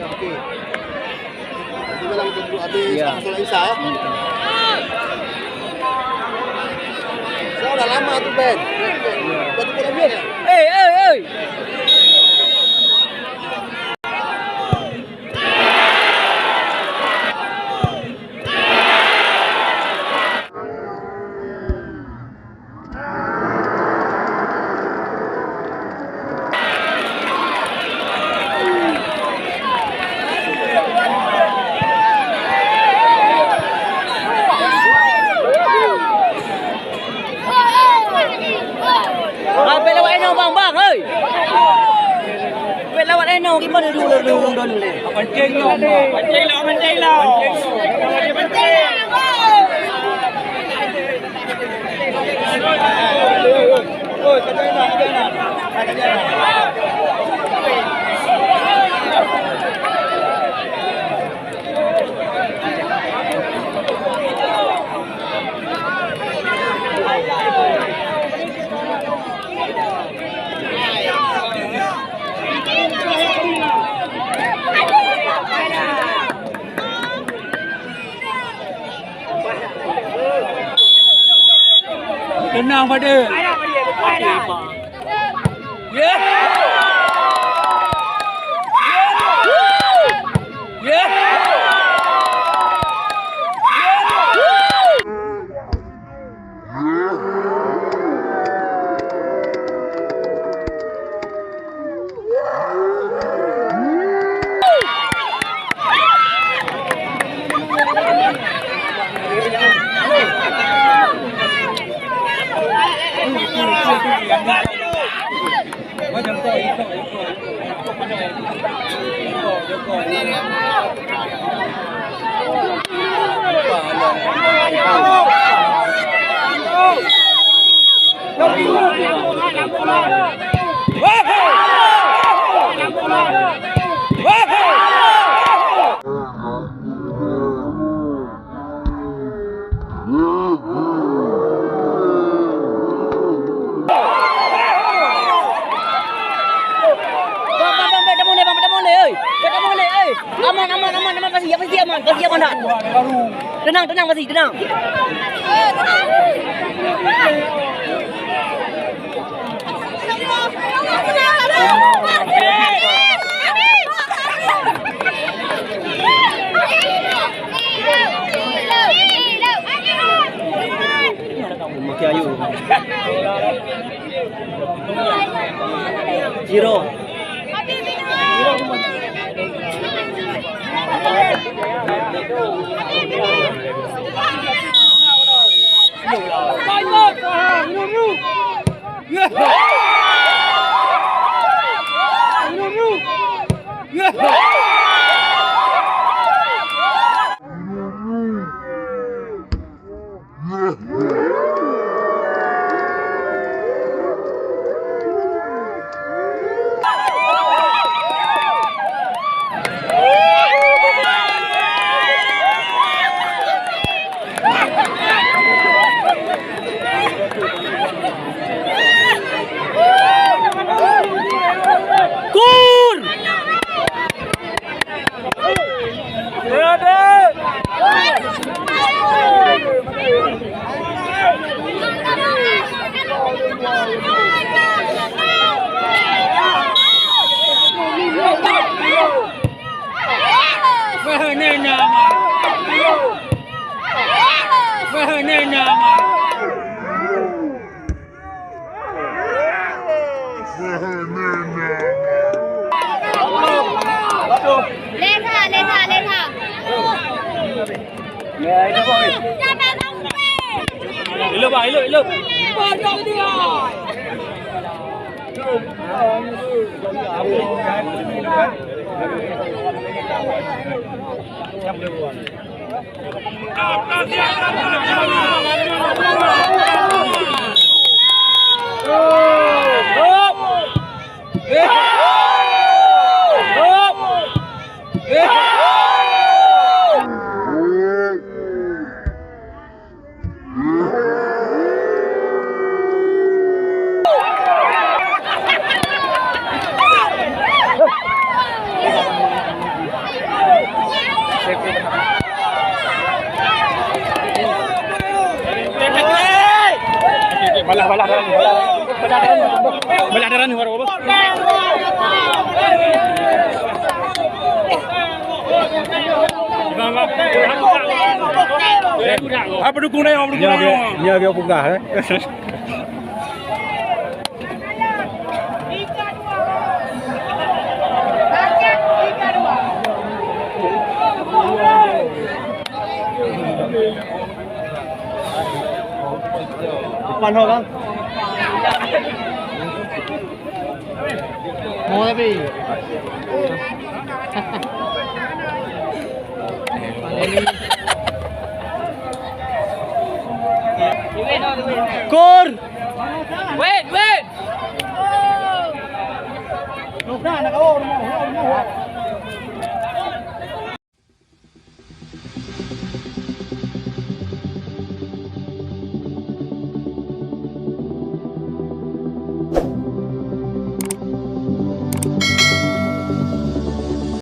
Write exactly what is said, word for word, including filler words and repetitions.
Oke. Itu dalam kedua habis, ya, solat Isya, ya. Saya udah lama tu, Ben. Buat tu pun habis, ya? Eh, eh, eh. Ah, pèt lawat inoe, bang, bang, hei! Pèt lawat inoe, gimana dulu, dulu, dulu, dulu? Pancing lo, pancing lo, pancing lo. Tenang, Fadil. Ya. Ya. Bang, bang, bang, bèk tamulai, bang, bèk tamulai, oi. Bèk tamulai, oi. Aman, aman, aman, aman, pasti, pasti aman, pasti aman dah. Tenang, tenang, pasti, tenang. Makai ayu. Zero. Lé that, lé that, lé that. Ilok, bang, ilok, ilok. Balah, balah, balah, balah. Balah darah ni, balah darah ni, baru, baru. Apa dukung dia, apa dukung dia? Dia, dia, dia pegang, eh. Depan ho, Bang. Mau tapi. Kur. Wait, wait.